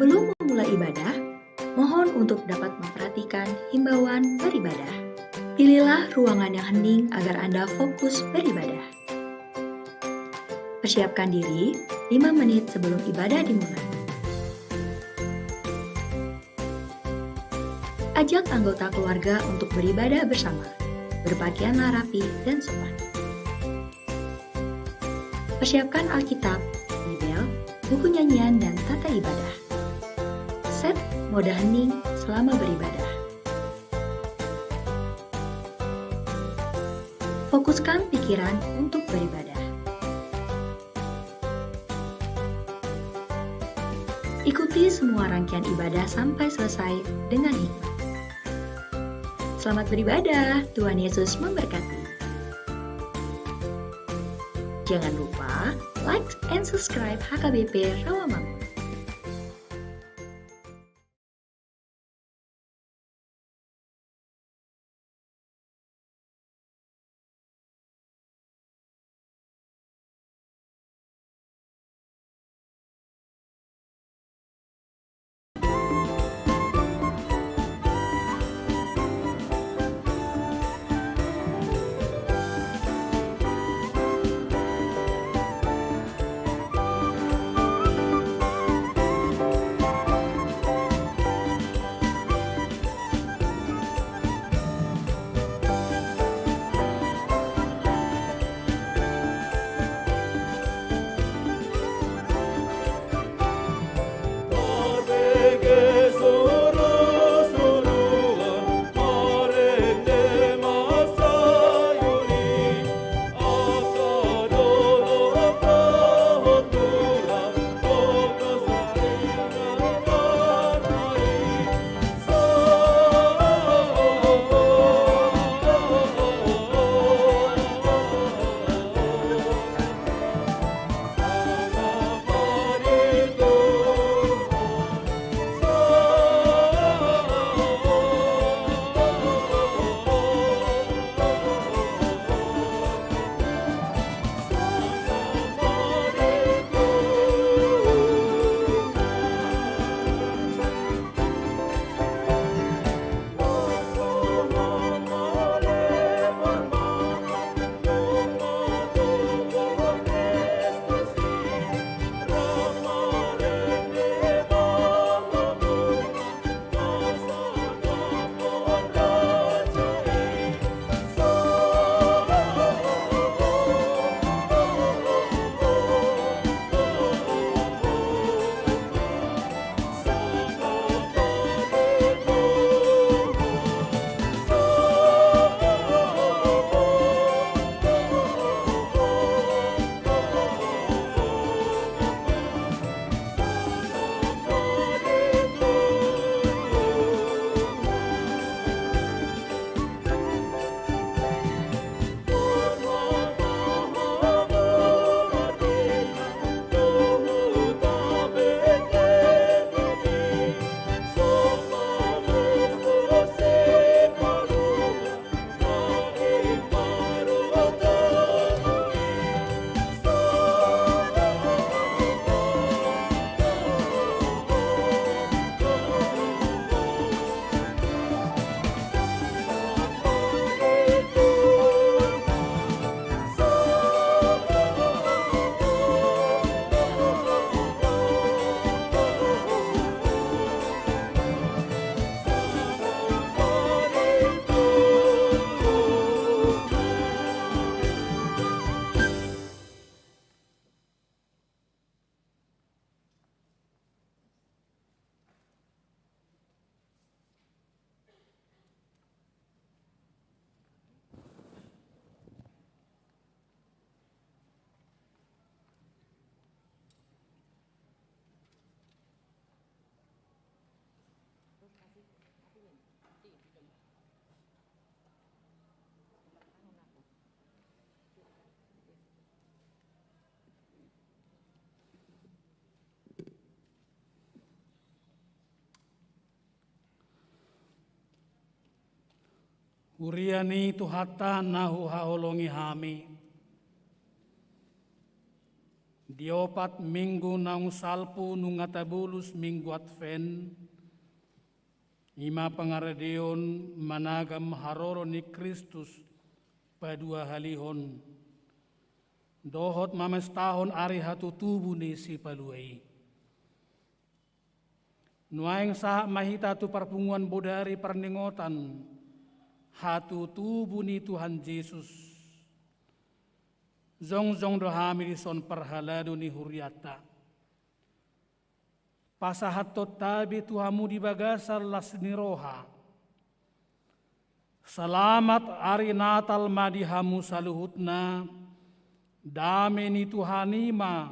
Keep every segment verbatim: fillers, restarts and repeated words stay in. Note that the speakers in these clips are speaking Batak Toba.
Sebelum memulai ibadah, mohon untuk dapat memperhatikan himbauan beribadah. Pilihlah ruangan yang hening agar Anda fokus beribadah. Persiapkan diri lima menit sebelum ibadah dimulai. Ajak anggota keluarga untuk beribadah bersama. Berpakaianlah rapi dan sopan. Persiapkan Alkitab, Bibel, buku nyanyian, dan tata ibadah. Set mode hening selama beribadah. Fokuskan pikiran untuk beribadah. Ikuti semua rangkaian ibadah sampai selesai dengan hikmat. Selamat beribadah, Tuhan Yesus memberkati. Jangan lupa like and subscribe H K B P Rawamangun. Huria ni Tuhanta na huhaholongi hami, Di opat minggu naung salpu nunga tabolus minggu Advent, i ma pangaradeon managam haroro ni Kristus paduahalihon, dohot mamestahon ari hatutubu ni Sipalua i. Nuaeng sahat ma hita tu parpunguan bodari parningotan hatutubu ni Tuhan Jesus. Jongjong do hami dison parhalado ni hurianta. Pasahathon tabe tu hamu di bagasan las ni roha. Salamat ari Natal ma di hamu saluhutna, dame ni Tuhan i ma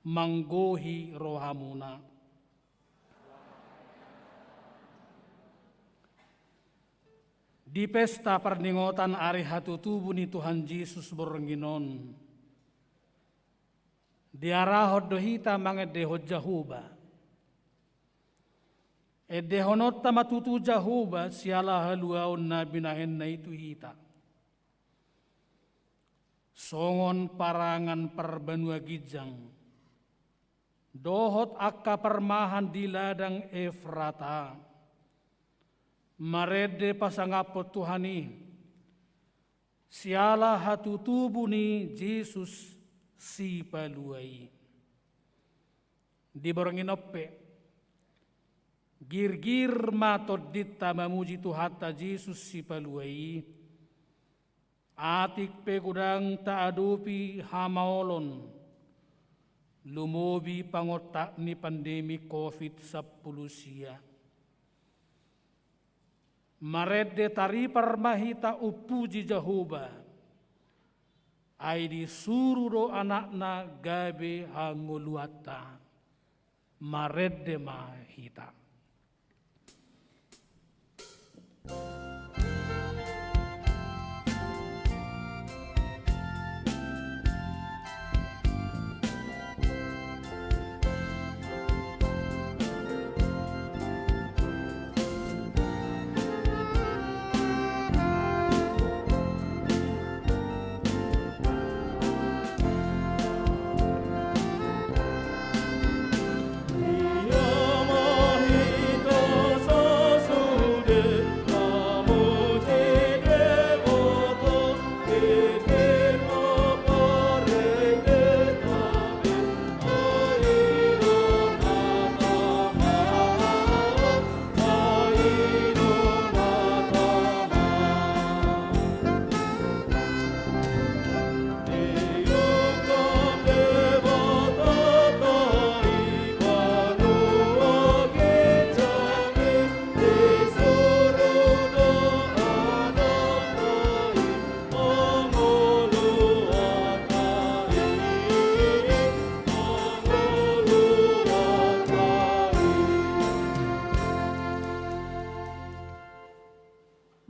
manggohi rohamuna. Di pesta parningotan ari hatutubu ni Tuhan Jesus borngin on, diarahon do hita mangendehon Jahowa. Endehononta ma tutu Jahowa siala haluaon na binahenna i tu hita. Songon parangan parbanua ginjang, dohot angka parmahan di ladang Efrata, marende pasangaphon Tuhan i, siala hatutubu ni Jesus Sipalua i. Di borngin on pe, girgir ma tondinta mamuji Tuhanta Jesus Sipalua i, atik pe godang taadopi hamaolon, lumobi pangontak ni pandemi covid sampulu sia. Marende taripar ma hita umpuji Jahowa, ai disuru do Anakna gabe hangoluanta. Marende ma hita.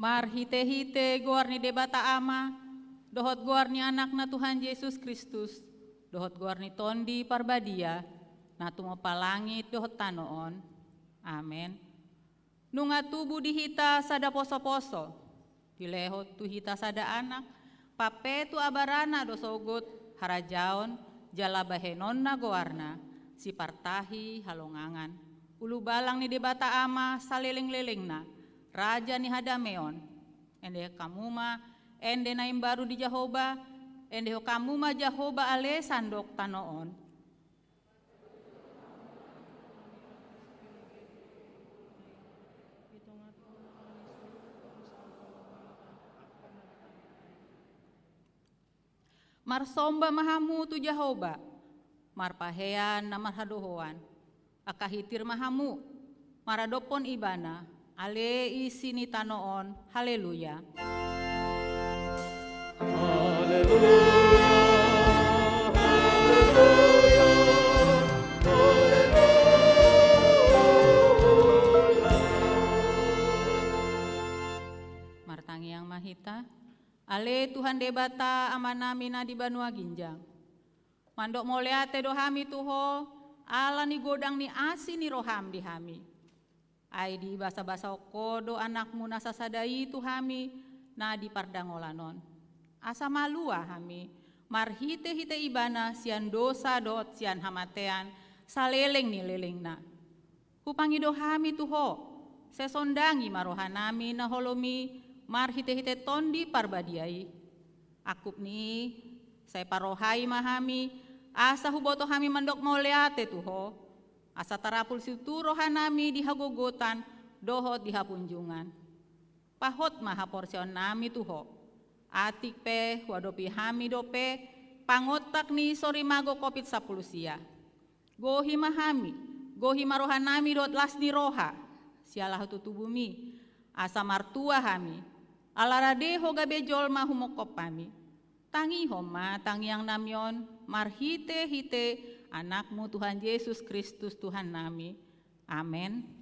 Marhitehite goar ni Debata Ama, dohot goar ni Anakna Tuhan Jesus Kristus, dohot goar ni Tondi Parbadia, na tumompa langit dohot tano on. Amen. Nunga tubu di hita sada posoposo, dilehon tu hita sada anak, pampetu abarana do sogot harajaon jala bahenonna goarna, sipartahi halongangan, ulubalang ni Debata Ama salelenglelengna, raja ni hadameon. Ende hamu ma ende na imbaru di Jahowa, ende hamu ma Jahowa ale sandok tano on. Marsomba ma hamu tu Jahowa, marpahean na marhadohoan. Angka hitir ma hamu, maradophon Ibana, ale isi ni tano on. Haleluya. Haleluya, haleluya, haleluya. Martangiang ma hita. Ale Tuhan Debata, Amanami na di banua ginjang, mandok mauliate do hami tu Ho, ala ni godang ni asi ni roham di hami. Ai dibasabasahon Ho do Anakmu na sasada i tu hami, na di pardangolan on. Asa malua hami, marhite-hite Ibana sian dosa dohot sian hamatean saleleng ni lelengna. Hupangido hami tu Ho, sai sondangi ma rohanami na holom i marhite-hite Tondi Parbadia i. Angkup ni i, sai parrohai ma hami, asa huboto hami mandok mauliate tu Ho, asa tarapul situtu rohanami di hagogotan dohot di hapunjungan. Pahot ma haporseaonnami tu Ho. Atik pe huadopi hami dope pangontak ni sorimago Covid sampulu sia. Gohi ma hami, gohi ma rohanami dohot las ni roha, siala hatutubuMi, asa martua hami, ala rade Ho gabe jolma humongkop hami. Tangihon ma tangiangnami on marhite-hite AnakMu Tuhan Jesus Kristus Tuhannami. Amen.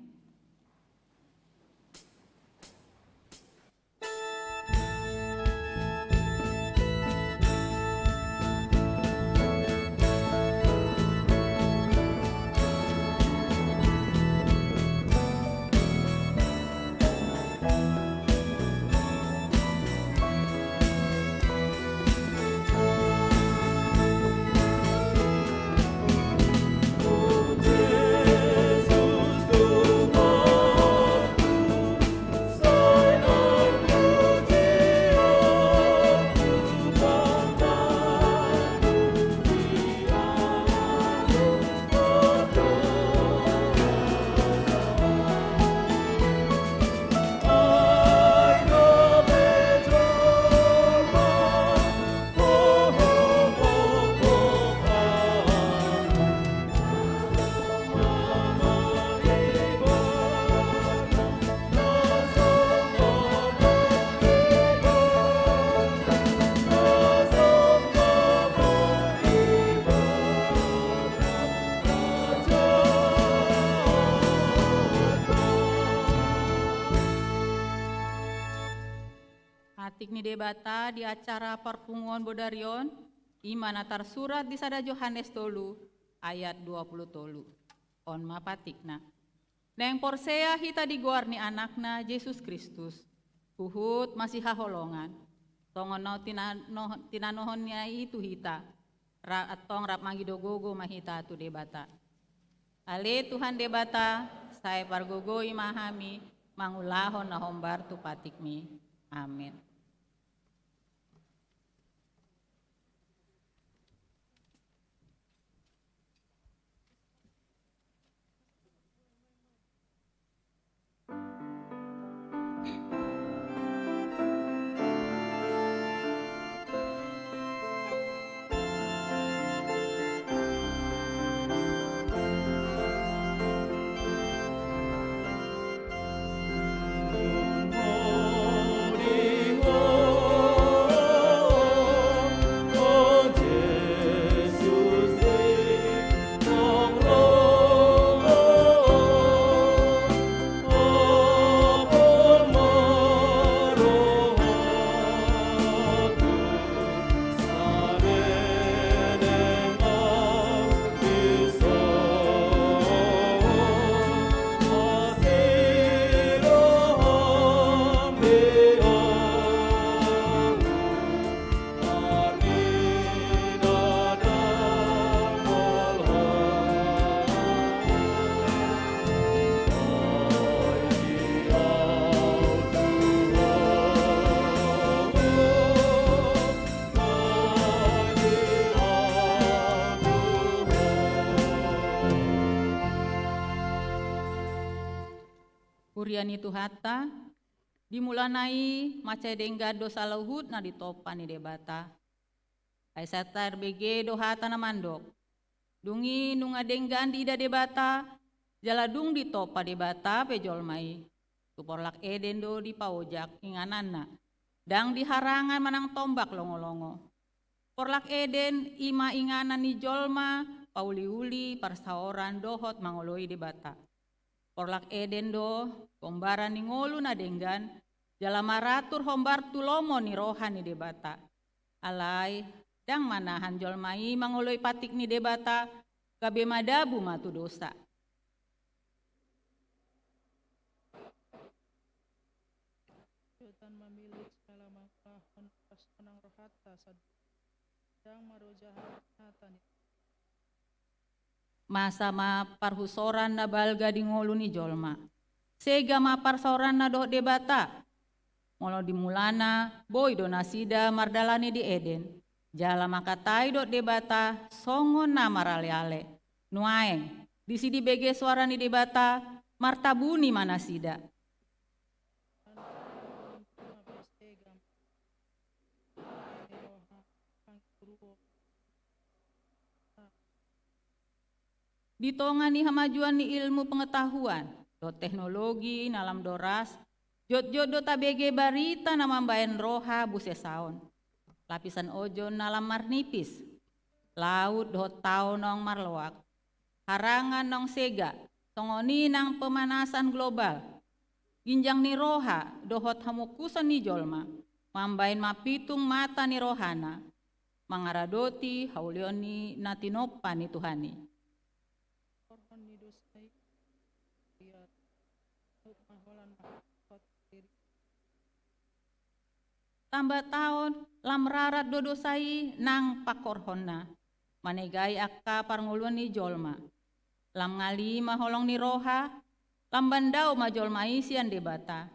Atik ni Debata di acara parpunguon bodari on, i ma na tarsurat di sada Johannes tolu ayat dua pulu tolu. On ma patikna. Naeng porsea hita di goar ni AnakNa Jesus Kristus, huhut masihaholongan, songon na tinano-, tinanohonNa i tu hita, ra-, antong rap mangido gogo ma hita tu Debata. Ale Tuhan Debata, sai pargogoi ma hami mangulahon na hombar tu patikMi. Amen. Huria ni Tuhanta, di mulana i mansai denggan do saluhutna ditompa ni Debata. Ai sai tarbege do hata na mandok: Dung i nunga denggan diida Debata, jala dung ditompa Debata pe jolma i. Tu porlak Eden do dipaojak ingananna, ndang di harangan manang tombak longolongo. Porlak Eden i ma inganan ni jolma pauliuli parsaoran dohot mangoloi Debata. Porlak Eden do gombaran ni ngolu na denggan, jala maratur hombar tu lomo ni roha ni Debata. Alai, ndang manahan jolma i mangoloi patik ni Debata, gabe madabu ma tu dosa. Iotan ma millik siala mangulahon pasonang rohanta sad-, Masa ma parhusoran na balga di ngolu ni jolma. Sega ma parsaoranna dohot Debata. Molo di mulana, boi do nasida mardalani di Eden. Jala mangkatai dohot Debata, songon na maraleale. Nuaeng, disi dibege soara ni Debata, martabuni ma nasida. Di tonga ni hamajuan ni ilmu pengetahuan dohot teknologi na lam doras, jotjot do tabege barita na mambaen roha busesaon. Lapisan ojon na lam marnipis, laut dohot tao naung marloak, harangan naung sega, songon i nang pemanasan global. Ginjang ni roha dohot hamungkuson ni jolma mambaen mapitung mata ni rohana, mangaradoti haulion ni na tinompa ni Tuhan i. Tamba taon lam rarat do dosa i nang pangkorhonna, manegai angka parngoluon ni jolma. Lam ngali ma holong ni roha, lam bandao ma jolma i sian Debata.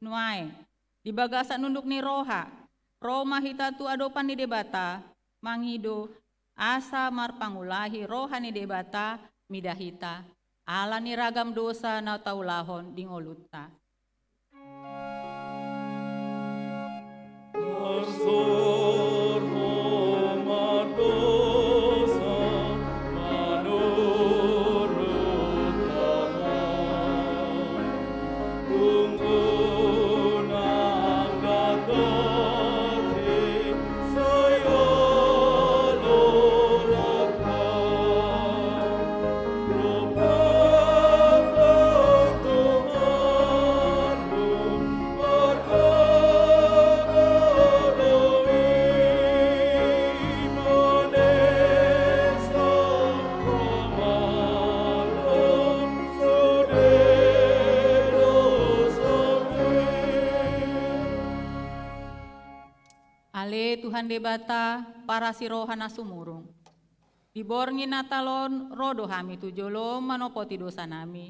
Nuaeng, di bagasan unduk ni roha, ro ma hita tu adopan ni Debata, mangido, asa marpangulahi roha ni Debata mida hita, ala ni ragam dosa na taulahon di ngolunta. Ale Tuhan Debata, parasi roha na sumurung. Di borngin Natal on ro do hami tu jolom manopoti dosanami,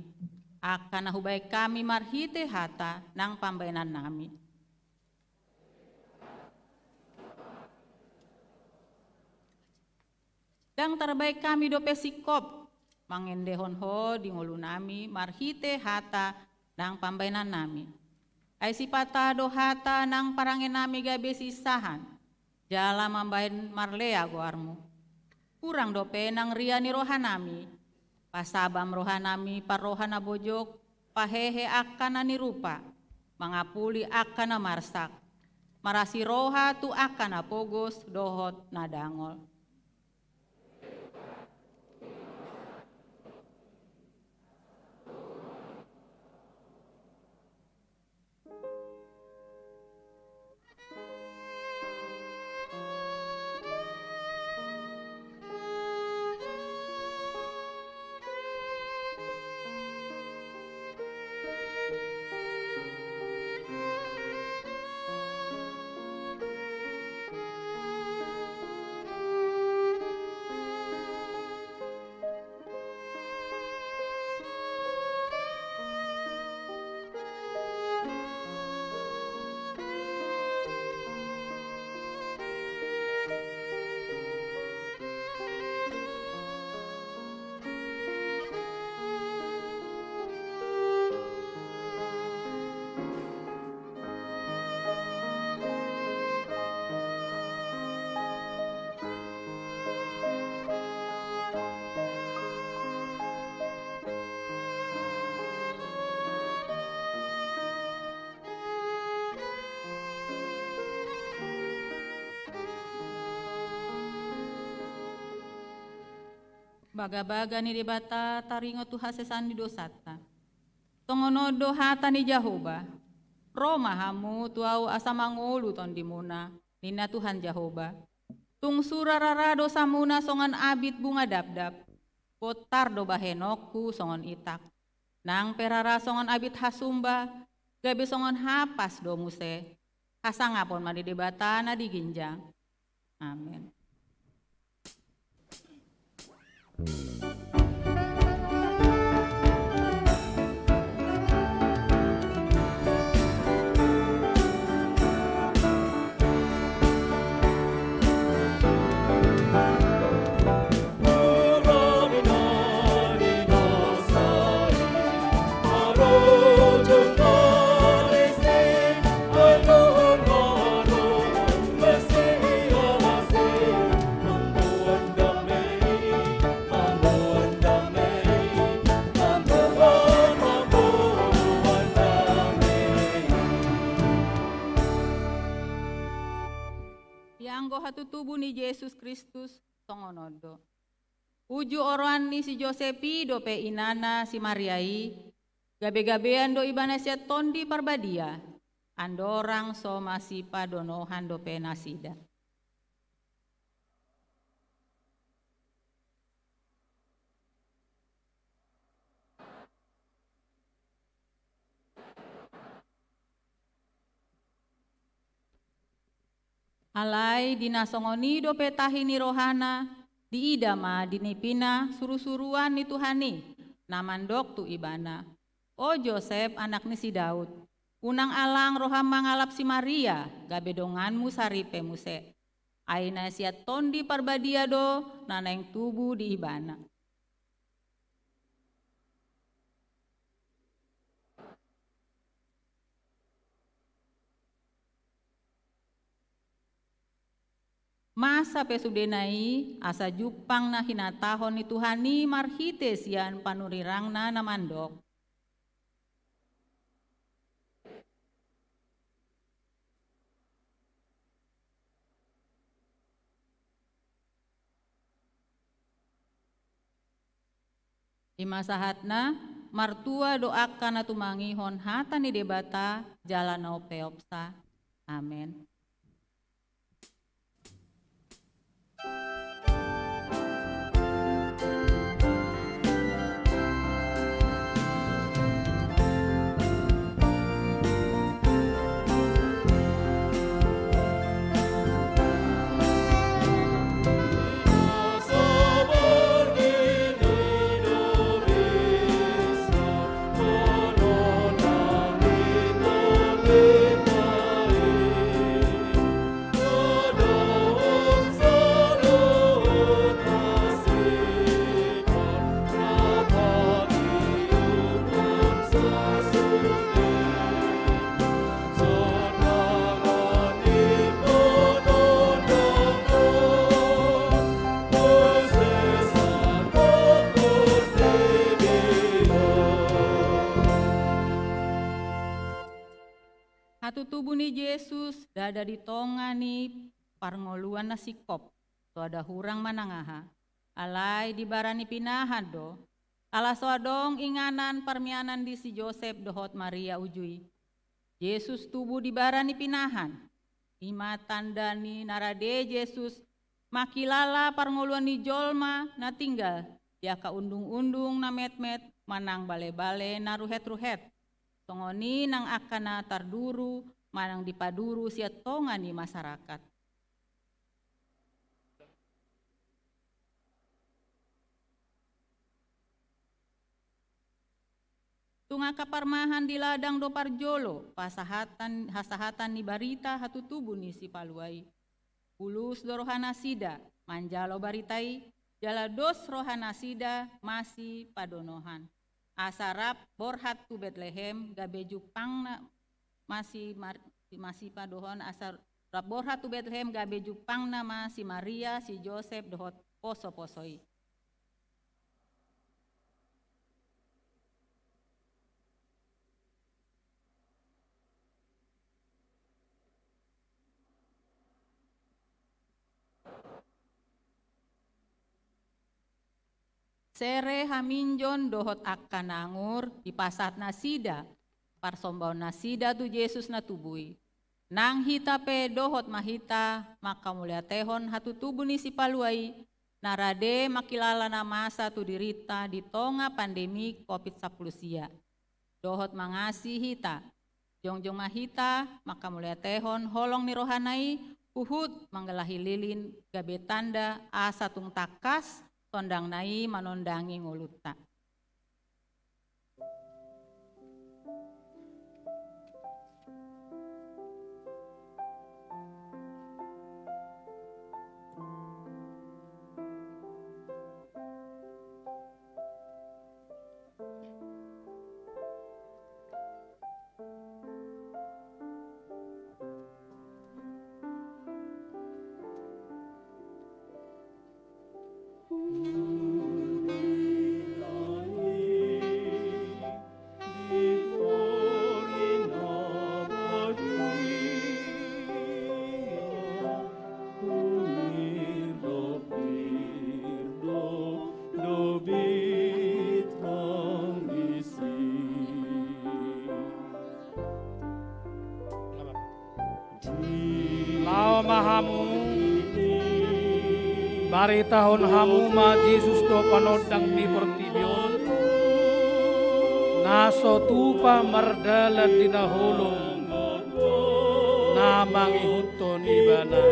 angka na hubaen hami marhite hata nang pambaenannami. Ndang tarbaen hami dope singkop mangendehon Ho di ngolunami marhite hata nang pambaenannami. Ai sipata do hata nang parangenami gabe sisahan, jala mambaen marlea goarmu. Hurang dope nang ria ni rohanami, pasabam rohanami parroha na bojok, pahehe angka na nirupa, mangapuli angka na marsak, marasi roha tu angka na pogos dohot na dangol. Bagabaga ni Debata taringot tu hasesaan ni dosanta. Songon on do hata ni Jahowa: Ro ma hamu tu Ahu asa mangolu tondimuna, ninna Tuhan Jahowa. Tung sura rara dosamuna songon abit bunga dapdap, bontar do bahenonku songon itak. Nang pe rara songon abit hasumba, gabe songon hapas do muse. Hasangapon ma di Debata na di ginjang. Amen. Ianggo hatutubu ni Jesus Kristus, songon on do. Uju oroan ni si Josep i dope inana si Maria i, gabegabean do ibana sian Tondi Parbadia, andorang so masipadonohan dope nasida. Alai di na songon i dope tahi ni rohana, diida ma di nipina surusuruan ni Tuhan i, na mandok tu ibana: O Josep, anak ni si Daud, unang alang roham mangalap si Maria, gabe donganmu saripe muse. Ai na sian Tondi Parbadia do na naeng tubu di ibana. Masa pe sudena i, asa jumpang na hinatahon ni Tuhan i marhite sian panurirangna na mandok: Ima sahatna, martua do angka na tumangihon hata ni Debata jala na umpeopsa. Amen. Hatutubu ni Jesus ndada di tonga ni parngoluan na singkop, so ada hurang manang aha. Alai di bara ni pinahan do, ala so adong inganan parmianan di si Josep dohot Maria uju i. Jesus tubu di bara ni pinahan. Ima tanda ni na rade Jesus mangkilala parngoluan ni jolma na tinggal di angka undungundung na metmet manang balebale na ruhetruhet. Songon i nang angka na tarduru manang dipaduru sian tonga ni masarakat. Tung angka parmahan di ladang do parjolo pasahatan, hasahatan ni barita hatutubu ni Sipalua i. Bulus do rohanasida manjalo barita i, jala dos rohanasida masipadonohan. Asa rap borhat tu Betlehem gabe jumpangna masi mar-, masipadohon, asa rap borhat tu Betlehem gabe jumpangna ma si Maria, si Josep dohot posoposo i. Sere, haminjon dohot angka na angur dipasahat nasida parsombaon nasida tu Jesus na tubu i. Nang hita pe dohot ma hita mangkamauliatehon hatutubu ni Sipalua i, na rade mangkilala na masa tu dirinta di tonga pandemi covid sampulu sia. Dohot mangasi hita. Jongjong ma hita mangkamauliatehon holong ni rohana i, huhut manggalahi lilin gabe tanda asa tung tangkas tondangna i manondangi ngolunta. Laho ma hamu, baritahon hamu ma Jesus do panondang ni portibi on, na so tupa mardalan di na holom, na mangihuthon ibana.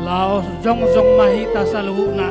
Laos jongjong ma hita saluhutna.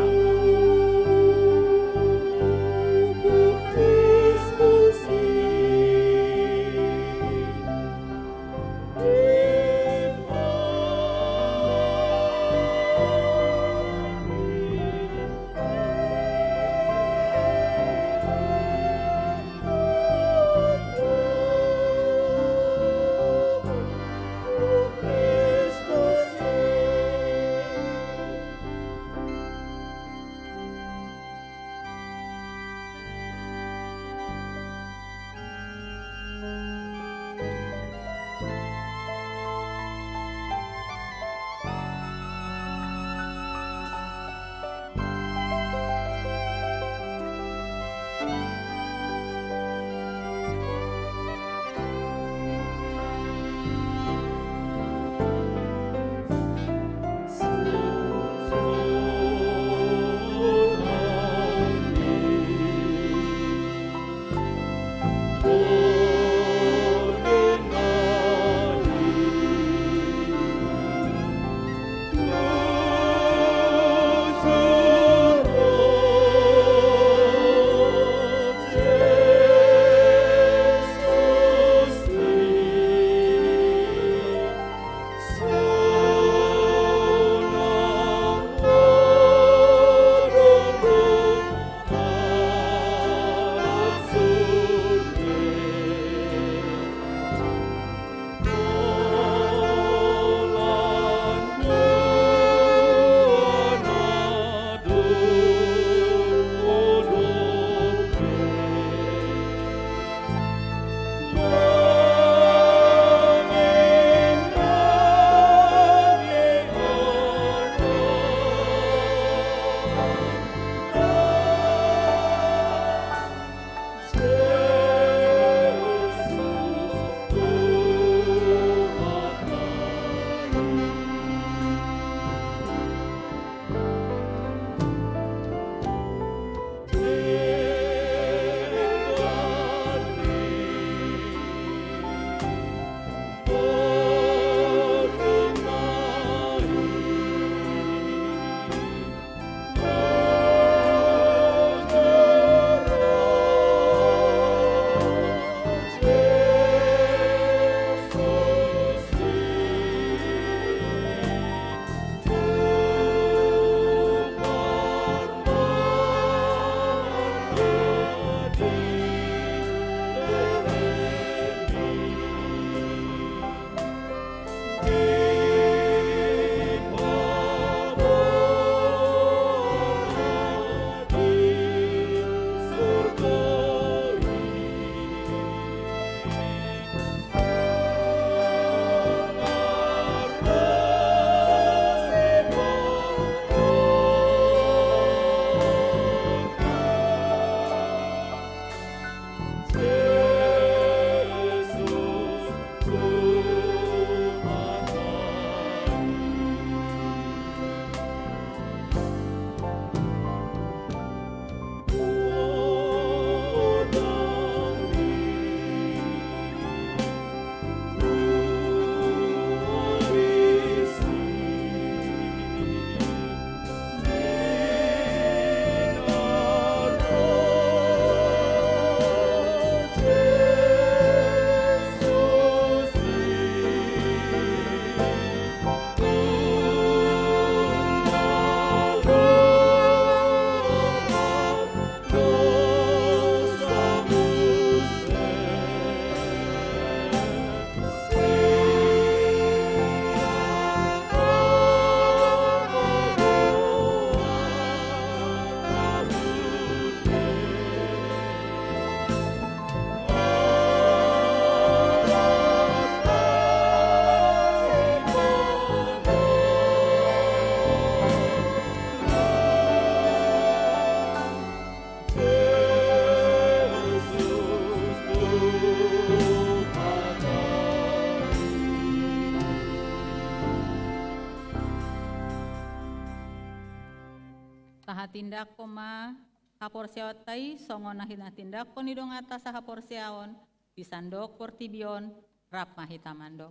Tahatindangkon ma haporseaonta i songon na hinatindanghon ni donganta sahaporseaon di sandok portibi on, rap ma hita mandok.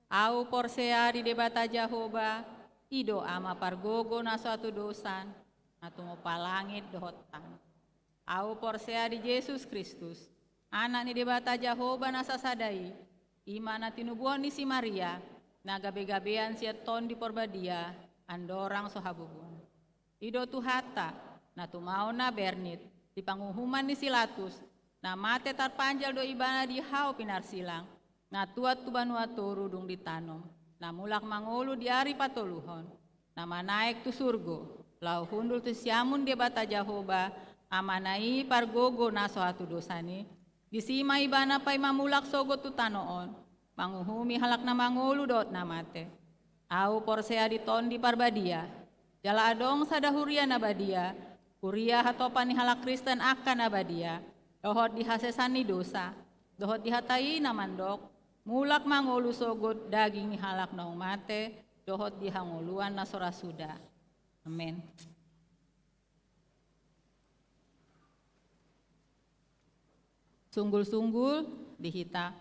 Ahu porsea di Debata Jahowa, i do Ama pargogo na so hatudosan, na tumompa langit dohot tano. Ahu porsea di Jesus Kristus, Anak ni Debata Jahowa na sasada i, i ma na tinubuhon ni si Maria, na gabegabean sian Tondi Porbadia, andorang so habubuhan. I do Tuhanta, na tumaon na bernit, di panguhuman ni si Latus, na mate tarpanjal do Ibana di hau pinarsilang, na tuat tu banua toru dung ditanom, na mulak mangolu di ari patoluhon, na manaek tu surgo, laho hundul tu siamun Debata Jahowa, Amana i pargogo na so hatudosan i, disi ma Ibana paima mulak sogot tu tano on, manguhumi halak na mangolu dohot na mate. Ahu porsea di Tondi Parbadia, jala adong sada huria na badia, huria hatopan ni halak Kristen angka na badia, dohot di hasesan ni dosa, dohot di hata i na mandok, mulak mangolu sogot daging ni halak naung mate, dohot di hangoluan na so ra suda. Amen. Sunggul-sunggul di hita.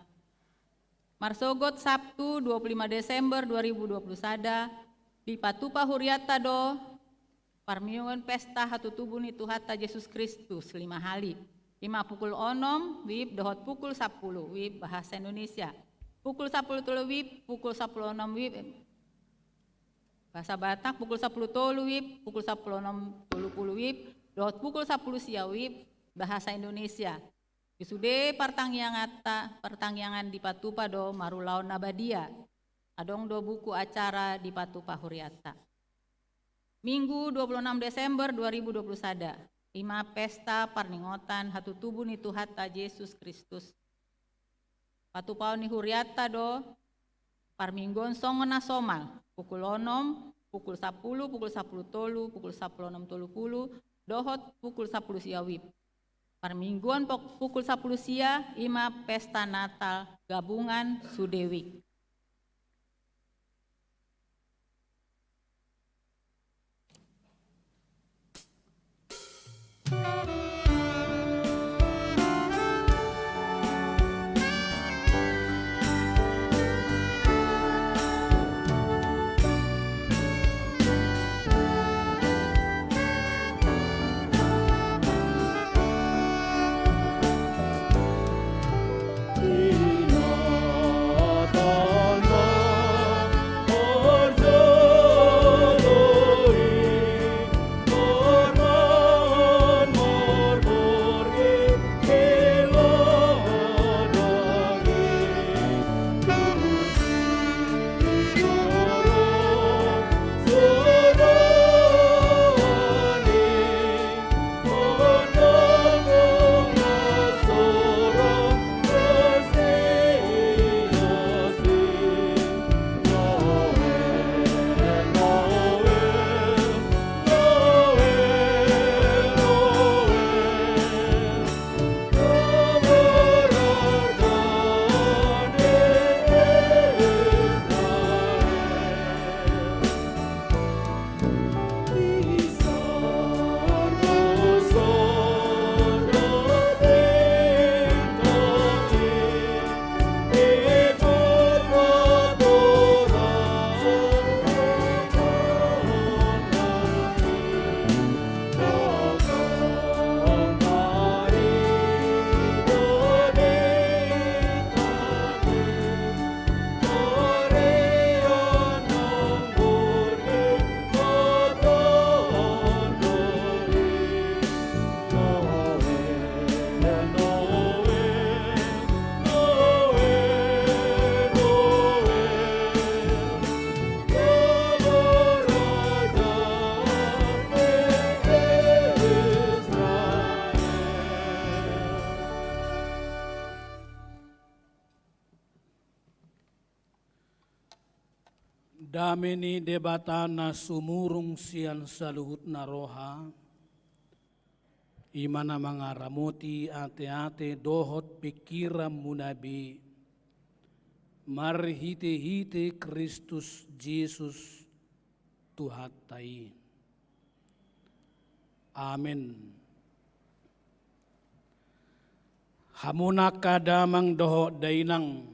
Marsogot Sabtu dua puluh lima Desember dua ribu dua puluh sada, dipatupa hurianta do parmingguon pesta hatutubu ni Tuhanta Jesus Kristus lima hali. I ma pukul onom wib dohot pukul sapulu wib bahasa Indonesia. Pukul sapulu tolu wib, pukul sapulu onom wib bahasa Batak, pukul sapulu tolu wib, pukul sapulu onom tolu pulu wib, dohot pukul sapulu sia wib bahasa Indonesia. Di sude partangianganta, partangiangan dipatupa do marulaon na badia. Adong do buku acara dipatupa hurianta. Minggu dua puluh enam Desember dua ribu dua puluh sada, i ma pesta parningotan hatutubu ni Tuhanta Jesus Kristus. Patupaon ni hurianta do parmingguon songon na somal, pukul onom, pukul sapulu, pukul sapulu tolu, pukul sapulu onom tolu pulu, dohot pukul sapulu sia wib. Parmingguon pok-, pukul sapulu sia, i ma pesta Natal gabungan Sudewig. Dame ni Debata na sumurung sian saluhutna roha, i ma na mangaramoti ateate dohot pingkiranmuna be, marhitehite Kristus Jesus Tuhanta i. Amen. Hamuna angka damang dohot dainang,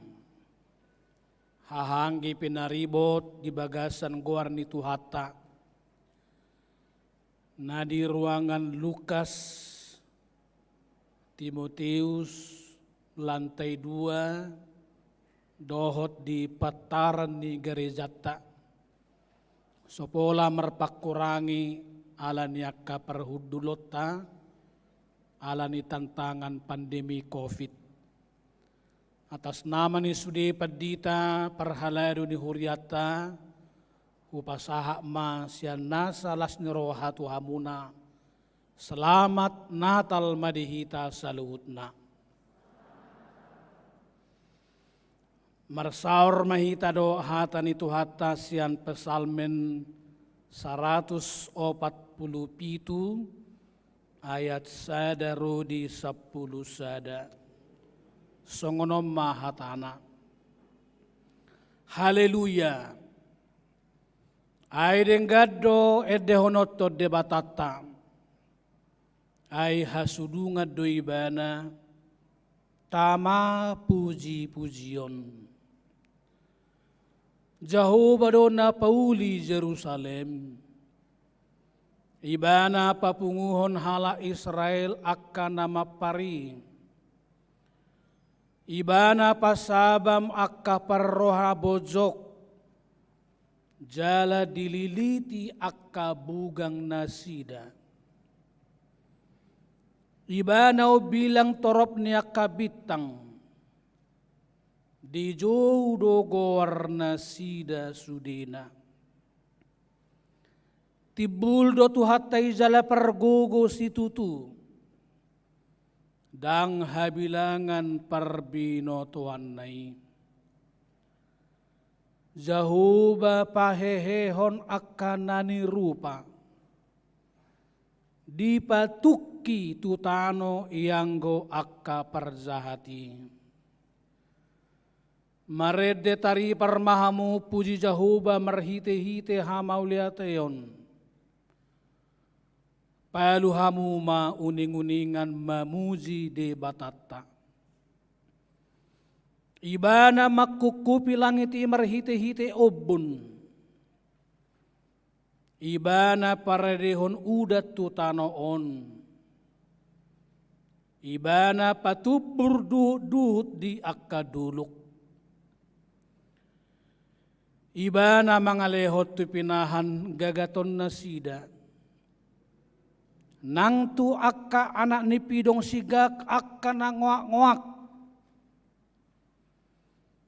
haha anggi pinaribot di bagasan goar ni Tuhanta, na di ruangan Lukas, Timoteus, lantai dua, dohot di pantaran ni garejanta, so pola marpangkurangi ala ni angka parhundulonta, ala ni tantangan pandemi covid. Atas nama ni sude pandita parhalado ni hurianta, hupasahat ma sian nasa las ni roha tu hamuna, selamat Natal ma di hita saluhutna. Marsaor ma hita dohot hata ni Tuhanta sian Psalmen saratus opat pulu pitu, ayat sada ro di sampulu sada. Songon on ma hatana. Haleluya. Ai denggan do endehononhon Debatanta. Ai hasudungan do Ibana, tama pujipujion. Jahowa do na pauli Jerusalem. Ibana papunguhon halak Israel angka na mampar i. Ibana pasabam angka parroha bojok, jala dililiti angka bugang nasida. Ibana umbilang torop ni angka bintang, dijou do goar nasida sudena. Timbul do Tuhanta i jala pargogo situtu, ndang habilangan parbinotoanna i. Jahowa pahehehon angka na nirupa, dipatungki tu tano ianggo angka parjahat i. Marende taripar ma hamu puji Jahowa marhitehite hamauliateon. Palu hamu ma uninguningan mamuji Debatanta. Ibana mangkungkupi langit i marhitehite ombun. Ibana paradehon udan tu tano on. Ibana patumbur duhutduhut di angka dolok. Ibana mangalehon tu pinahan gagatonnasida. Nang tu angka anak ni pidong sigak angka na ngoakngoak.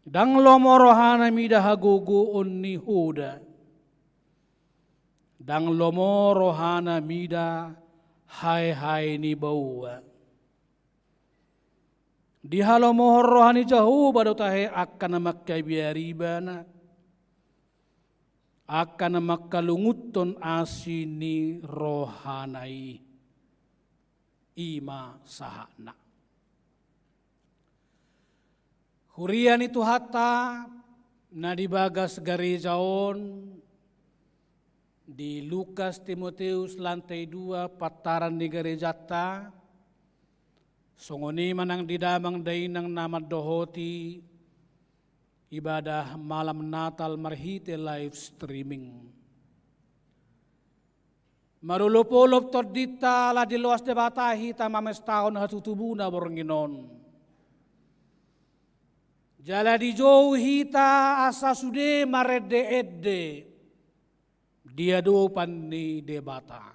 Ndang lomo rohana mida hagogoon ni hoda. Ndang lomo rohana mida haehae ni baoa. Dihalomohon roha ni Jahowa do tahe angka na mangkabiari Ibana, angka na mangkalungunhon asi ni rohana i. I ma sahatna. Huria ni Tuhanta na di bagas gareja on, di Lukas Timoteus lantai dua, pantaran ni garejanta, songon i ma nang di damang dainang na mandohoti ibadah malam Natal marhite live streaming. Marolopolop tondinta ala diloas Debata hita mamestahon hatutubuna borngin on. Jala dijou hita asa sude marendeende di adopan ni Debata.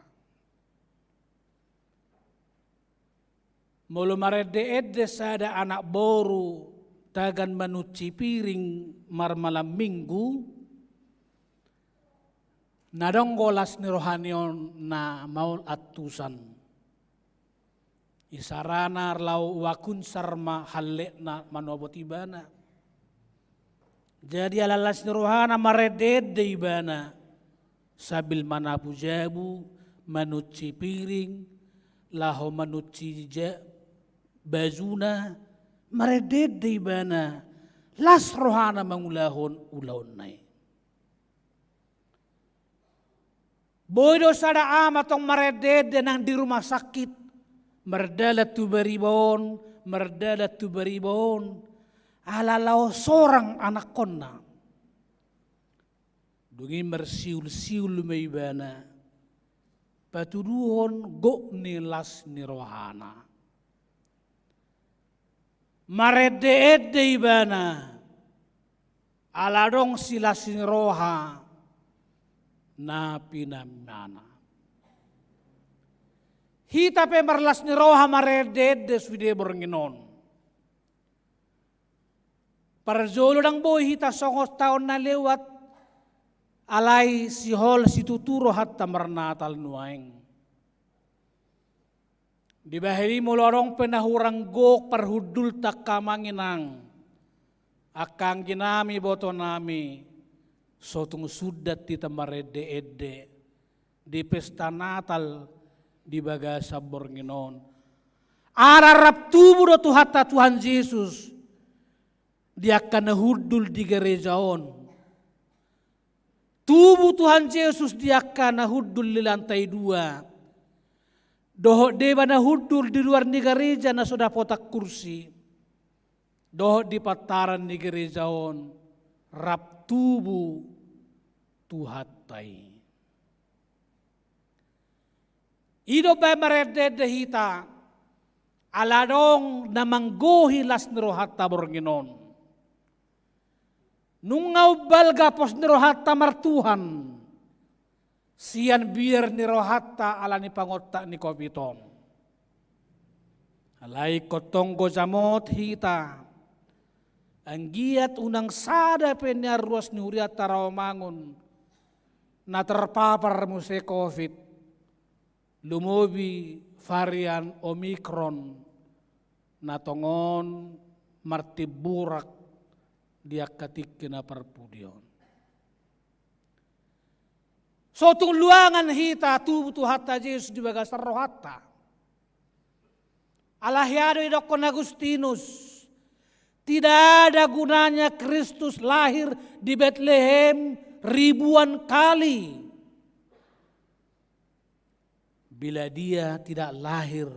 Molo marendeende sada anak boru tagan manunci piring marmalam minggu, na dong do las ni rohana on na maol antusan. Isarana laho uak unsar ma hallekna manopot ibana. Jadi ala las ni rohana marendeende ibana sambil manapu jabu, manunci piring, laho manunci ja-, bajuna, marendeende ibana, las rohana mangulahon ulaonna i. Boi do sada ama tong marende-ende nang di rumah sakit, mardalan tu bariba on, mardalan tu bariba on, ala laho sorang anakkonna. Dung i marsiul-siul ma ibana patuduhon gok ni las ni rohana. Marende-ende ibana ala adong silas ni roha na pinamimana. Hita pe marlas ni roha marende-ende sude borngin on. Parjolo ndang boi hita songon taon na lewat, alai sihol situtu rohanta marnatal nuaeng. Dibahen i molo adong pe na hurang gok parhundulta angka amang inang, angka angginami, ibotonami, so tung sundat hita marende-ende di pesta Natal di bagasan borngin on. Ala rap tubu do Tuhanta Tuhan Jesus di angka na hundul di gareja on. Tubu Tuhan Jesus di angka na hundul di lantai dua, dohot deba na hundul di luar ni gareja na so dapotan kursi, dohot di pantaran ni gareja on, rap tubu Tuhanta i. I do umbahen marende-ende hita, ala adong na manggohi las ni rohanta borngin on. Nunga umbalga pos ni rohanta martuhan sian biar ni rohanta ala ni pangontak ni covid on. Alai ingkon tong gojamot hita, anggiat unang sada pe nian ruas ni hurianta Rawamangun na terpapar muse covid, lumobi varian Omikron na tongon martimburak di angka tingki na parpudi on. So tung luangan hita tubu Tuhanta Jesus di bagasan rohanta. Ala hea do didokkon Agustinus, tidak ada gunanya Kristus lahir di Betlehem ribuan kali bila Dia tidak lahir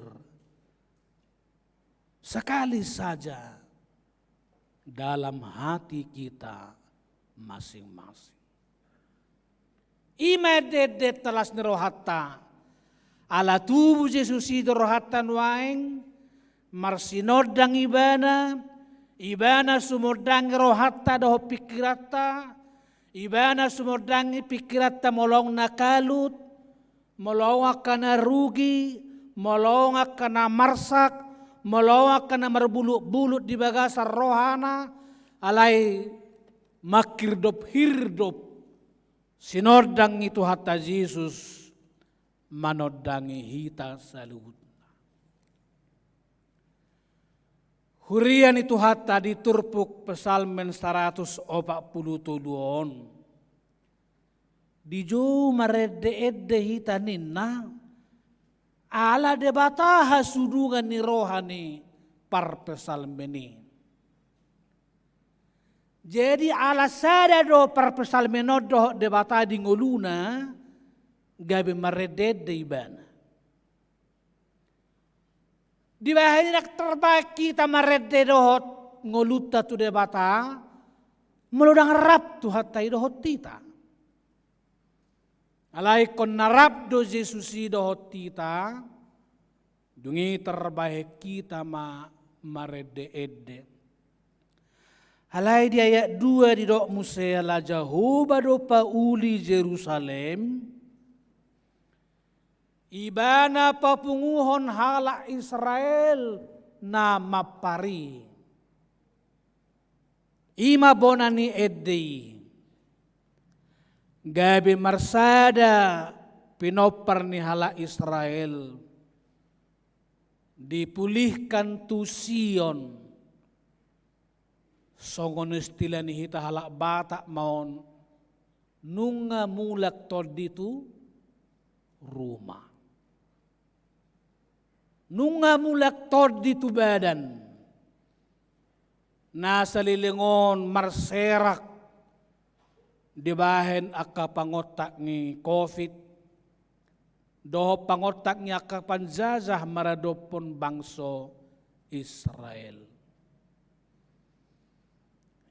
sekali saja dalam hati kita masing-masing. I ma ende-endenta, las ni rohanta. Ala tubu Jesus i di rohanta nuaeng, marsinondang Ibana, Ibana sumondangi rohanta dohot pingkiranta, Ibana sumondangi pingkiranta molo adong na kalut, molo adong angka na rugi, molo adong angka na marsak, molo adong angka na marbulut-bulut di bagasan rohana, alai manghirdop-hirdop sinondang ni Tuhanta Jesus manondangi hita saluhutna. Huria ni Tuhanta, di turpuk Psalmen saratus opat pulu tolu on, dijou marende-ende hita ninna, ala Debata hasudungan ni roha ni parpsalmen i. Jadi ala sada do parpsalmen on dohot Debata di ngoluna, gabe marende-ende ibana. Dibahen i ndang tarbahen hita marende dohot ngolunta tu Debata molo ndang rap Tuhanta i dohot hita. Alai ingkon na rap do Jesus i dohot hita, dung i tarbahen hita ma marende-ende. Alai di ayat dua didok muse, ala Jahowa do pauli Jerusalem, Ibana papunguhon halak Israel na mampar i. I ma bona ni ende i. Gabe marsada pinompar ni halak Israel, dipulihkan tu Sion. Songon istilah ni hita halak Batak ma on, nunga mulak tondi tu ruma. Nunga mulak tondi tu badan. Na saleleng on marserak dibahen angka pangontak ni covid, dohot pangontak ni angka panjajah maradophon bangso Israel.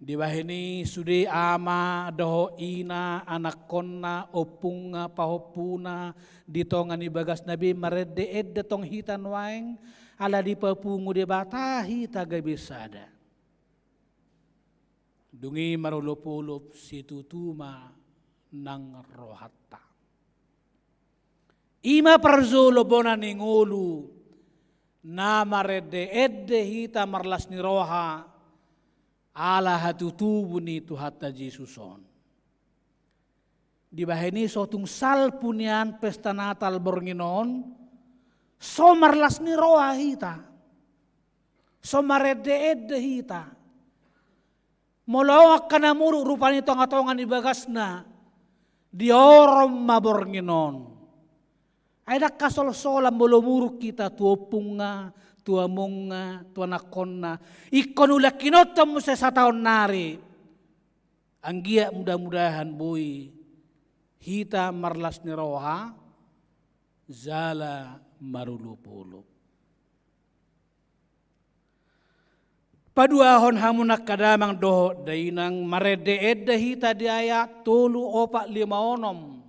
Dibahen i sude ama dohot ina, anakkonna, ompungna, pahompuna, di tonga ni bagasna be marende-ende tong hita nuaeng, ala dipapungu Debata hita gabe sada. Dung i marolop-olop situtu ma nang rohanta. I ma parjolo bona ni ngolu na marende-ende hita marlas ni roha ala hatutubu ni Tuhanta Jesus on. Dibahen i so tung salpu nian pesta Natal borngin on, so marlas ni roha hita, so marende-ende hita. Molo angka na muruk rupa ni tonga-tonga ni bagasna, diorom ma borngin on. Ai ndang hasolsolan molo muruk hita tu ompungna, tu amongna, tu anakkonna. Ingkon ulakhononta muse sataon nari. Anggiat mudah-mudahan boi hita marlas ni roha jala marolop-olop. Paduahon hamu angka damang dohot dainang, marende-ende hita di ayat tolu, opat, lima, onom.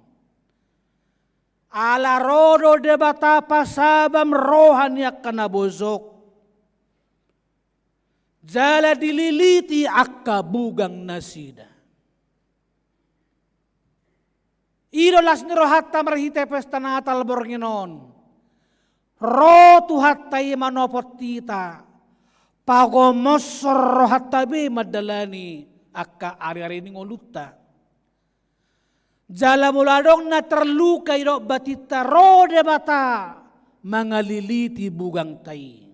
Ala ro do Debata pasabam roha ni angka na bojok, jala dililiti angka bugang nasida. I do las ni rohanta marhite pesta Natal borngin on. Ro Tuhanta i manopot hita, pagomoshon rohanta be mandalani angka ari-ari ni ngolunta. Jala molo adong na terluka i do batinta, ro Debata mangaliliti bugangta i.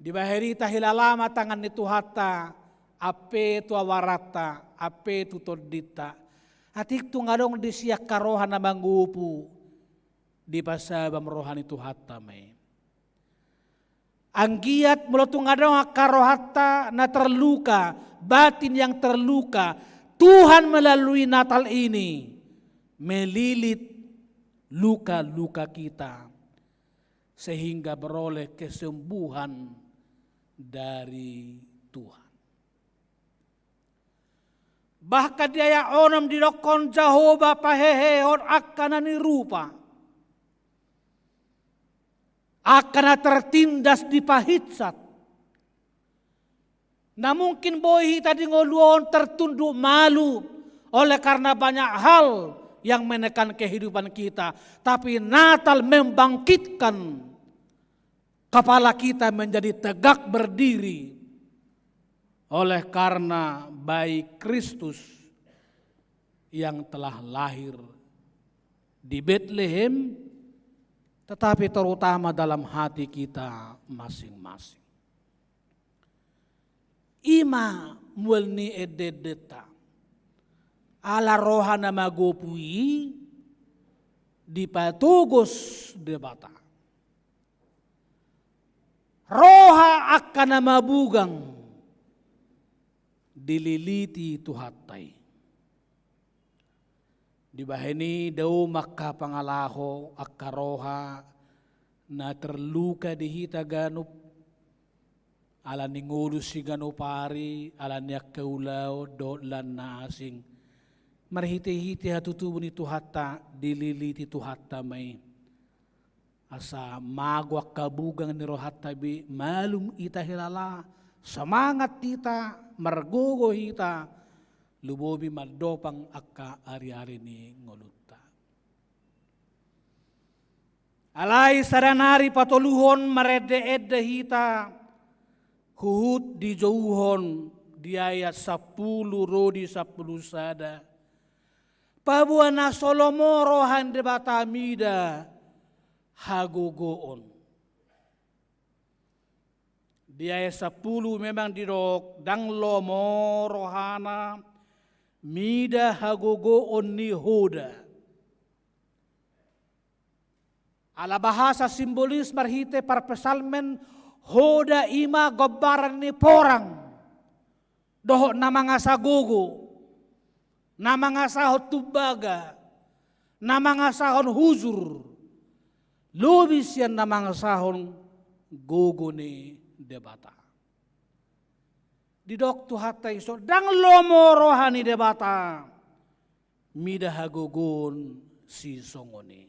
Dibahen i tahilala ma tangan ni Tuhanta, ampe tu awaranta, ampe tu tondinta. Atik tung adong disi angka roha na mangopu, dipasabam roha ni Tuhanta ma i. Anggiat molo tung adong angka rohanta na terluka, batin yang terluka, Tuhan melalui Natal ini melilit luka-luka kita, sehingga beroleh kesembuhan dari Tuhan. Bahkan di ayat onom didokkon Jahowa pahehehon angka na nirupa, angka na tertindas, dipahinsat. Na mungkin boi hita di ngolu on tertunduk malu oleh karena banyak hal yang menekan kehidupan kita. Tapi Natal membangkitkan kepala kita menjadi tegak berdiri oleh karena bayi Kristus yang telah lahir di Betlehem, tetapi terutama dalam hati kita masing-masing. I ma mual ni ende-endenta. Ala roha na magopu i dipatogos Debata. Roha angka na mabugang dililiti Tuhanta i. Dibahen i dao ma angka pangalaho, angka roha na terluka di hita ganup, ala ni ngolu siganup ari, ala ni angka ulaon dohot lan na asing. Marhite-hite hatutubu ni Tuhanta, dililiti Tuhanta ma i. Asa mago angka bugang ni rohanta be, malum hita hilala, semangat hita, margogo hita, lumobi mandopang angka ari-ari ni ngolunta. Alai sada nari patoluhon, marende-ende hita huhut dijouhon di ayat sampulu ro di sampulu sada. Paboa na so lomo roha ni Debata mida hagogoon. Di ayat sampulu memang didok ndang lomo rohana mida hagogoon ni hoda. Ala bahasa simbolis marhite parpsalmen, hoda i ma gombaran ni porang dohot na mangasa gogo, na mangasahon tumbaga, na mangasahon hujur, lobi sian na mangasahon gogo ni Debata. Didok Tuhanta i, so ndang lomo roha ni Debata mida hagogoon sisongon i.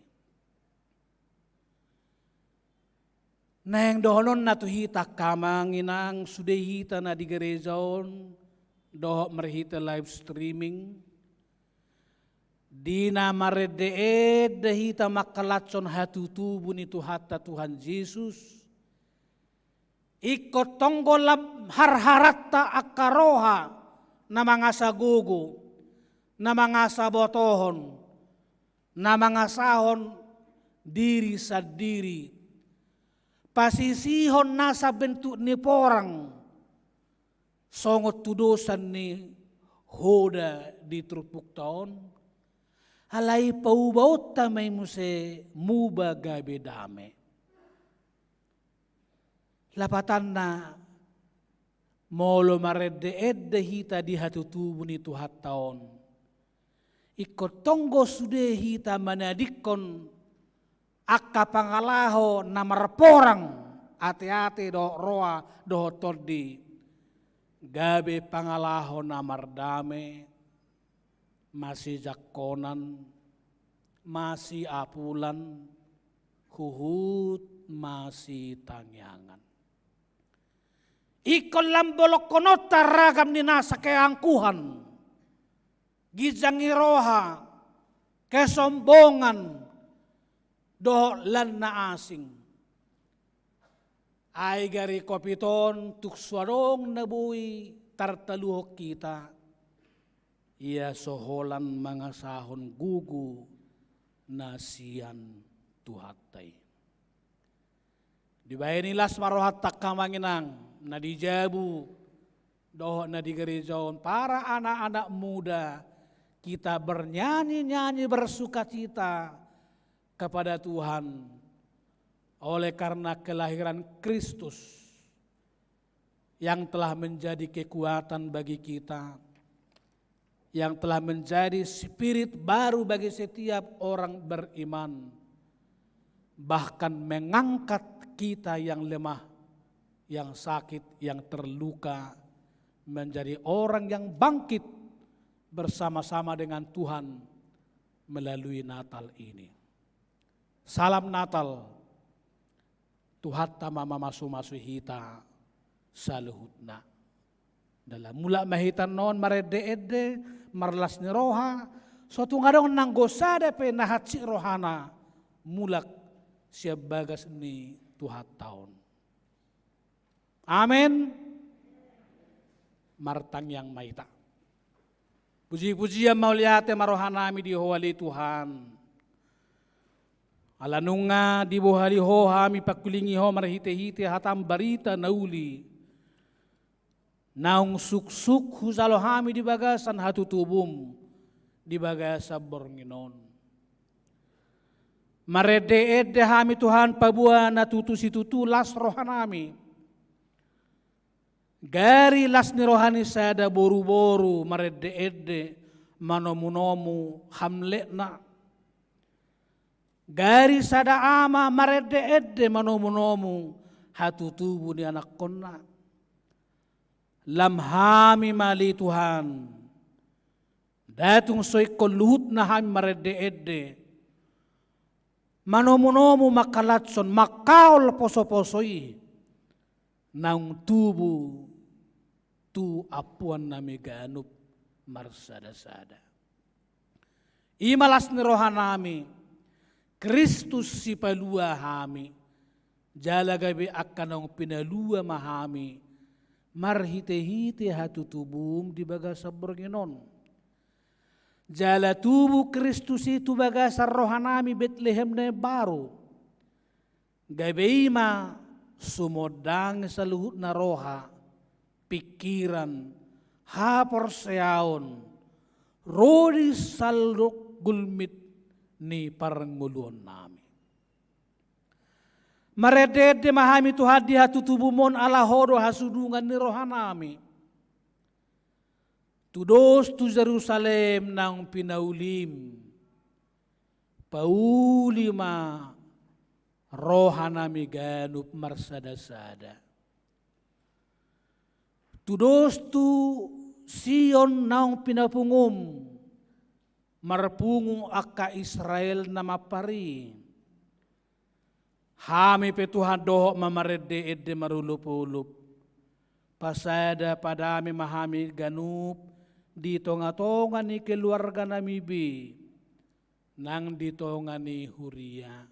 Naeng dohononna tu hita angka amang inang, sude hita na di gereja on dohot marhite live streaming, di na marende-ende hita mangkalashon hatutubu ni Tuhanta Tuhan Jesus, ingkon tonggo lam harharanta angka roha na mangasa gogo, na mangasa botohon, na mangasahon diri sandiri, pasisihon nasa bentuk ni porang, songon tudosan ni hoda di turpukta on, alai paubaonta ma i muse muba gabe dame. Lapatanna, molo marende-ende hita di hatutubu ni Tuhanta on, ingkon tonggo sude hita manadingkon angka pangalaho na marporang ate-ate dohot roha dohot tondi, gabe pangalaho na mardame, masijangkonan, masiapulan, huhut masitangiangan. Ingkon lam bolongkononta ragam ni nasa keangkuhan, ginjang ni roha, kesombongan, dohot lan na asing. Ai gari Covid on tung so adong na boi tartaluhon hita, ia so holan mangasahon gogo na sian Tuhanta i. Dibahen i las ma rohanta angka amang inang, na di jabu dohot na di gereja on, para anak-anak muda, kita bernyanyi-nyanyi bersukacita kepada Tuhan oleh karena kelahiran Kristus yang telah menjadi kekuatan bagi kita, yang telah menjadi spirit baru bagi setiap orang beriman, bahkan mengangkat kita yang lemah, yang sakit, yang terluka, menjadi orang yang bangkit bersama-sama dengan Tuhan melalui Natal ini. Salam Natal. Tuhanta ma mamasu-masu hita saluhutna. Dalam mulak ma hita annon marende-ende, marlas ni roha, so tung adong nanggo sada pe na hansit rohana mulak sian bagas ni Tuhanta on. Amen. Martangiang ma hita. Puji-pujian mauliate ma rohanami di Ho ale Tuhan. Ala nunga dibohali Ho hami, pangkulingi Ho marhite-hite hatam barita na uli. Naung suksuk hujalo hami di bagasan hatutubum di bagasan borngin on. Marende-ende hami Tuhan, paboa na tutu situtu las rohanami. Gari las ni roha ni sada boru-boru marende-ende manomu-nomu hamletna. Gari sada ama marende-ende manomu-nomu hatutubu ni anakkonna. Lam hami ma ale Tuhan. Nda tung so ingkon luhutna hami marende-ende. Manomu-nomu mangkalashon, mangkaol poso-poso i. Naung tubu tu ampuannami ganup marsada-sada. I ma las ni rohanami, Kristus sipalua hami, jala gabe angka naung pinalua ma hami, marhite-hite hatutubum di bagasan borngin on. Jala tubu Kristus i tu bagasan rohanami Betlehem na imbaru. Gabe i ma sumondangi saluhutna roha, pingkiran, haporseaon, ro di sandok gulmit ni parngoluonnami. Marende-ende ma hami Tuhan di hatutubum on ala Ho do hasudungan ni rohanami. Tudos tu Jerusalem naung pinaulim. Pauli ma rohanami ganup marsada-sada. Tudos tu Sion naung pinapungum, marpungu angka Israel na mampar i. Hami pe Tuhan dohot ma marende-ende marolop-olop. Pasada padame ma hami ganup di tonga-tonga ni keluarganami be, nang di tonga ni huria.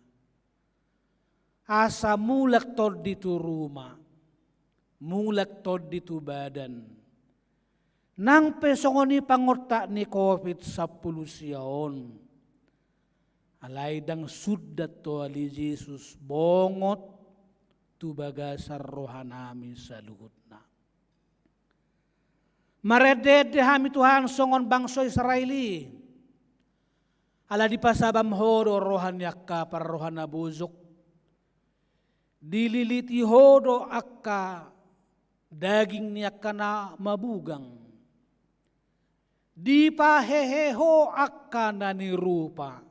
Asa mulak tondi tu ruma, mulak tondi tu badan. Nang pe songon i pangontak ni covid sampulu sia on. Alai ndang sundat tu ale Jesus bongot tu bagasan rohanami saluhutna. Marende-ende hami Tuhan songon bangso Israel i. Ala dipasabam Ho do roha ni angka parroha na bojok. Dililiti Ho do angka daging ni angka na mabugang. Dipahehe Ho angka na nirupa.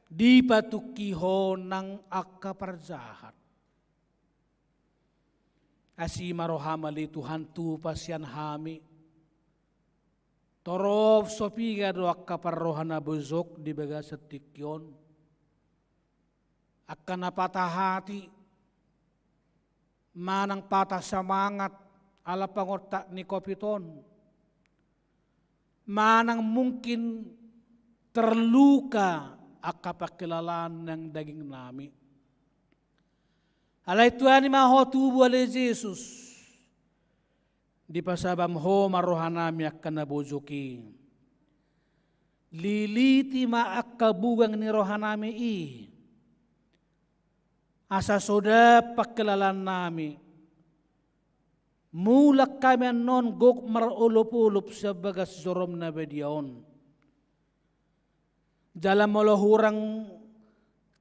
Dipatungki Ho nang angka parjahat. Asi ma roham ale Tuhan tupa sian hami. Torop so piga do angka parroha na bojok di bagasan tingki on. Angka na patah hati, manang patah semangat ala pangontak ni covid on. Manang mungkin terluka angka pangkilalaan nang dagingnami. Alai tuani ma Ho tubu ale Jesus. Dipasabam Ho ma rohanami angka na bojok i. Liliti ma angka bugang ni rohanami i. Asa so dap pangkilalaannami. Mulak hami annon gok marolop-olop sian bagas jorom na badia on. Jala molo hurang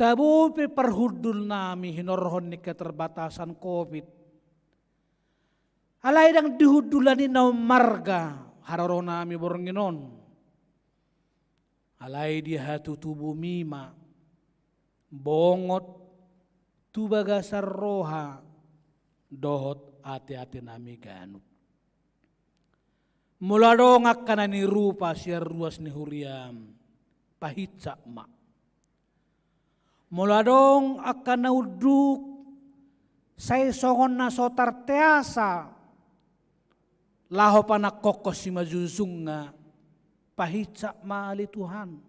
tabo pe parhundulnami hinorhon ni keterbatasan covid. Alai ndang di hundulan i na ummarga haroronami borngin on. Alai di hatutubum i ma bongot tu bagasan roha dohot ate-atenami ganup. Molo adong angka na nirupa sian ruas ni huriam, pahinsat ma. Molo adong angka na unduk, sai songon na so tarteasa laho panangkokhon simanjujungna, pahinsat ma ale Tuhan.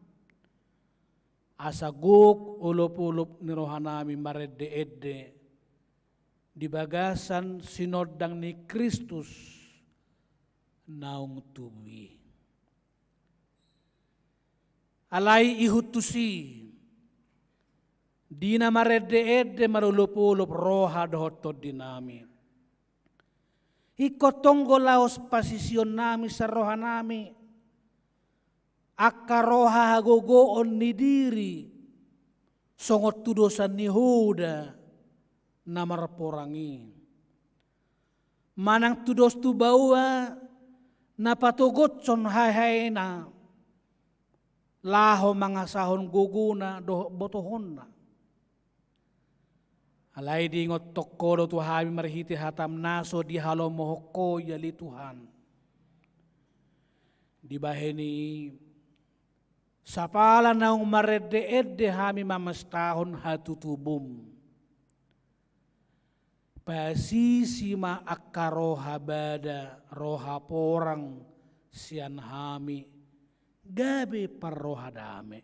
Asa gok olop-olop ni rohanami marende-ende di bagasan sinondang ni Kristus naung tubu i. Alai ihut tusi, di na marende-ende marolop-olop roha dohot tondinami. Ingkon tonggo laos pasisionnami sian rohanami. Angka roha hagogoon ni diri, songon tudosan ni hoda na marporang i. Manang tudos tu baoa na patogothon haehaena, laho mangasahon gogona dohot botohonna. Alai diingothon Ho do tu hami marhite hatam na so dihalomohon Ho i ale Tuhan. Dibahen i sapala naung marende-ende hami mamestahon hatutubum. Pasisi ma angka roha bada, roha porang sian hami, gabe parroha dame.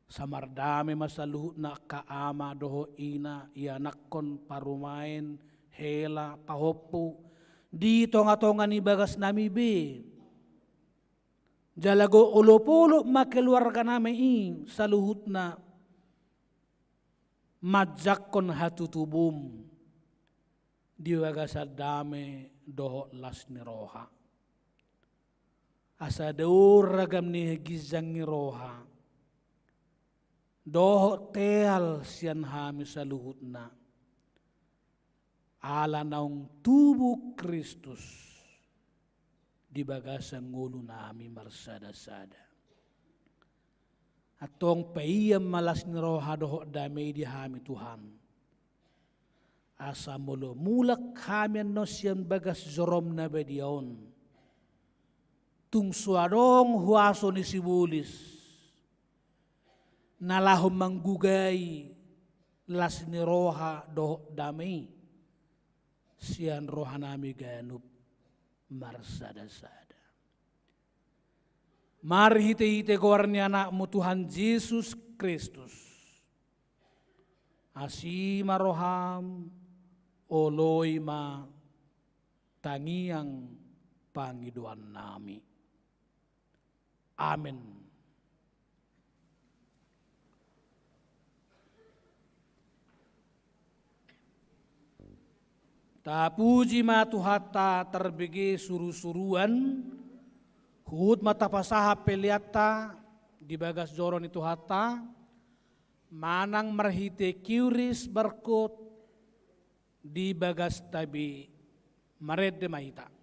Sai mardame ma saluhutna angka ama dohot ina, ianakhon, parumaen, hela, pahompu, di tonga-tonga ni bagasnami be. Jala gok olop-olop ma keluarganami i saluhutna manjangkon hatutubum di bagasan dame dohot las ni roha. Asa daor ragam ni ginjang ni roha dohot teal sian hami saluhutna. Ala naung tubu Kristus di bagasan ngolunami marsada-sada. Antong paihut ma las ni roha dohot dame i di hami Tuhan. Asa molo mulak hami annon sian bagas jorom na badia on, tung so adong huaso ni sibolis na laho manggugai las ni roha dohot dame i sian rohanami ganup marsada-sada. Marhite-hite goar ni Anakmu Tuhan Jesus Kristus, asi ma roham, oloi ma tangiang pangidoannami. Amen. Tapuji ma Tuhanta tarbege suru-suruan. Huhut ma tapasahat peleanta di bagas joro ni Tuhanta, manang marhite kiris barkot di bagasta be. Marende ma hita.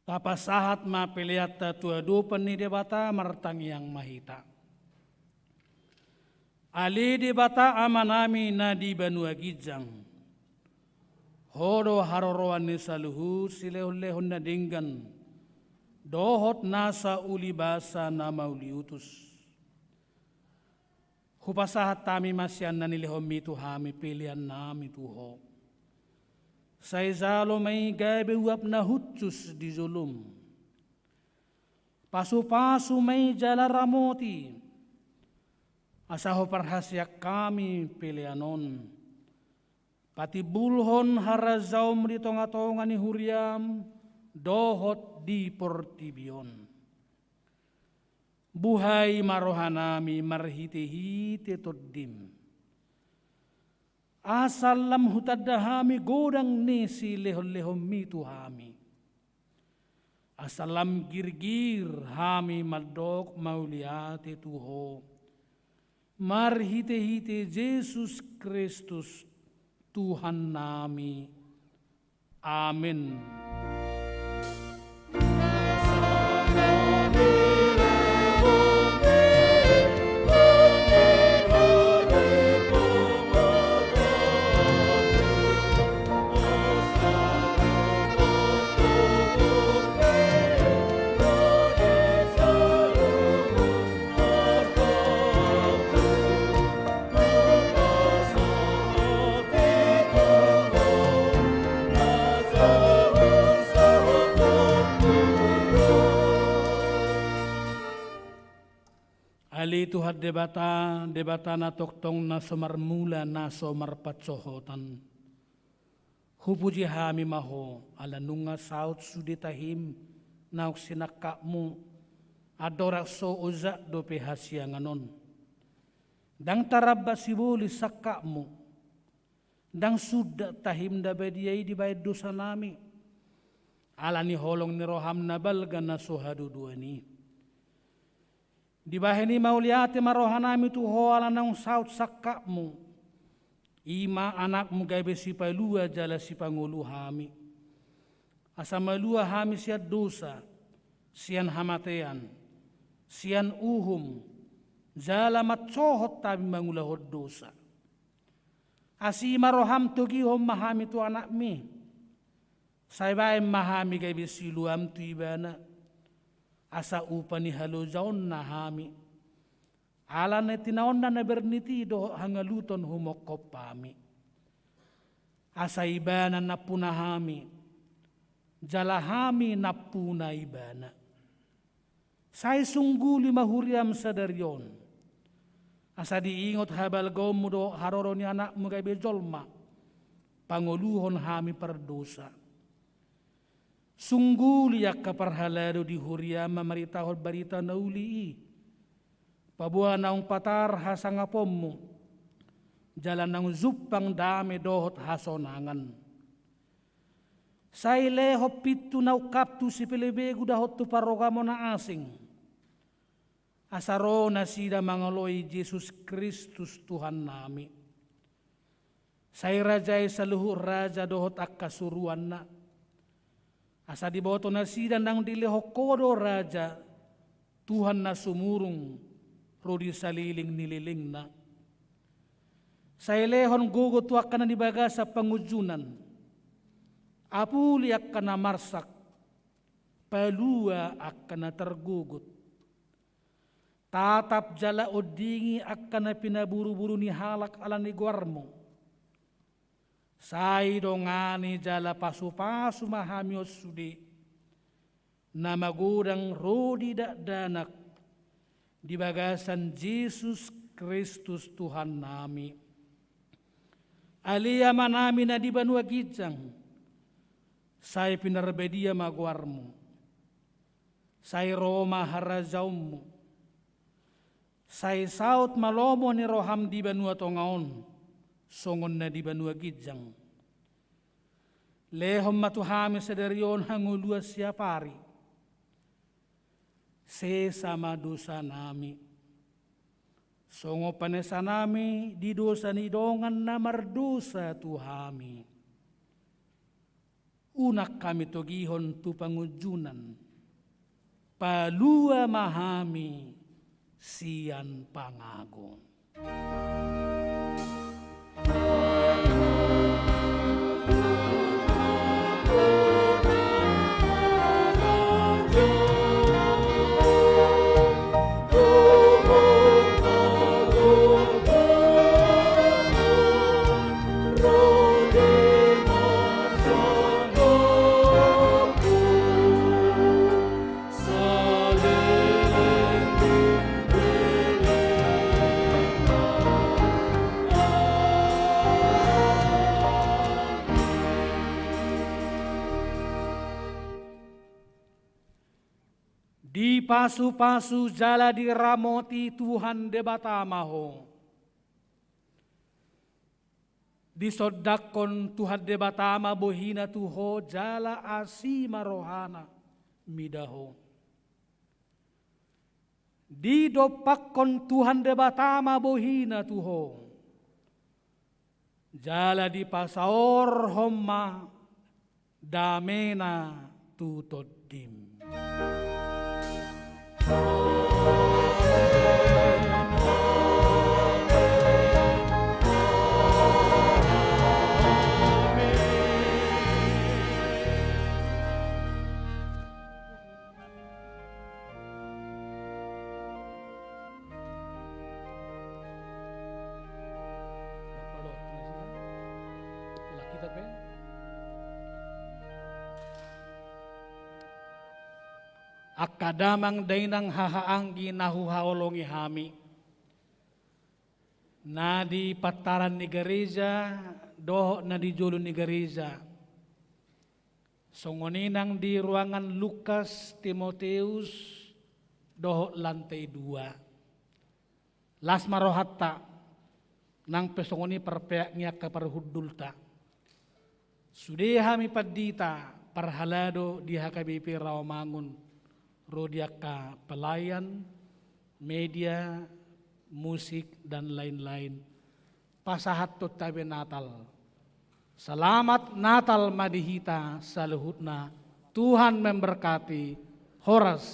Tapasahat ma peleanta tu adopan ni Debata, martangiang ma hita. Ale Debata Amanami na di banua ginjang, Ho do haroroan ni saluhut silehonlehon na denggan dohot nasa ulibasa na mauliutus. Hupasahat hami ma sian na nilehonMi tu hami peleannami tu Ho. Sai jalo ma i gabe uap na hushus di jolom. Pasupasu ma i jala ramoti, asa huparhaseang hami pelean on. Patimbulhon harajaonMu di tongatonga ni huriaM dohot di portibi on. Buhai ma rohanami marhitehite TondiM, asa lam hutanda hami godang ni silehonlehonMi tu hami, asa lam girgir hami mandok mauliate tu Ho, marhitehite Jesus Kristus Tuhannami. Amen. Ale Tuhan Debata, Debata na tongtong na so marmula na so marpansohotan. Hupuji hami ma Ho, ala nunga saut sude tahim naung sinangkapMu, andorang so ojak dope hasiangan on. Ndang taramba sibolis sangkapMu, ndang sundat tahim na badia i dibahen dosanami, ala ni holong ni rohaM na balga na so haduduan i. Dibahen i mauliate ma rohanami tu Ho ala naung saut sangkapMu, i ma AnakMu gabe sipalua jala sipangolu hami, asa malua hami sian dosa, sian hamatean, sian uhum, jala mansohot hami mangulahon dosa. Asi ma rohaM, togihon ma hami tu AnakMi. Sai bahen ma hami gabe siluam tu Ibana, asa upa ni halojaonna hami, ala ni tinaonna na bernit i dohot hangaluton humongkop hami. Asa Ibana nampuna hami, jala hami nampuna Ibana. Sai sungguli ma huriaM sadari on, asa diingot habalgaonMu dohot haroro ni AnakMu gabe jolma, pangoluhon hami pardosa. Sungguli angka parhalado di huriaM mamaritahon barita na uli i. Paboa naung patar hasangaponMu, jala naung jumpang dame dohot hasonangan. Sai lehon pintu na ungkap tu sipelebegu dohot tu parugamo na asing, asa ro nasida mangoloi Jesus Kristus Tuhannami. Sai rajai saluhut raja dohot angka suruanna, asa diboto nasida naung dilehon Ho do raja, Tuhan na sumurung, ro di salelenglelengna. Sai lehon gogo tu angka na di bagasan pangunjunan, apuli angka na marsak, palua angka na targogot. Tatap jala ondingi angka na pinaburuburu ni halak ala ni goarMu. Sai dongani jala pasupasu ma hami on sude, na magodang ro di dakdanak, di bagasan Jesus Kristus Tuhannami. Ale Amanami na di banua ginjang, sai pinarbadia ma goarMu. Sai ro ma harajaonMu. Sai saut ma lomo ni rohaM di banua tonga on, songon na di banua ginjang. Lehon ma tu hami sadari on hangoluan siapari. Sesa ma dosanami, songon panesanami di dosa ni dongan na mardosa tu hami. Unang hami togihon tu pangunjunan, palua ma hami sian pangago. Dipasupasu jala diramoti Tuhan Debata ma ho. Disondangkon Tuhan Debata ma bohina tu ho jala asi ma rohana mida ho. Didompakkon Tuhan Debata ma bohina tu ho. Jala dipasaorhon ma damena tu tondim. Angka damang dainang hahaanggi na huhaholongi hami, na di pantaran ni gareja dohot na di jolo ni gareja, songon i nang di ruangan Lukas, Timoteus dohot lantai dua. Las ma rohanta, nang pe songon i parpeak ni angka parhundulta. Sude hami pandita parhalado di H K B P Rawamangun, ro di angka pelayan, media, musik, dan lain-lain. Pasahathon hami Natal. Selamat Natal ma di hita saluhutna. Tuhan memberkati. Horas.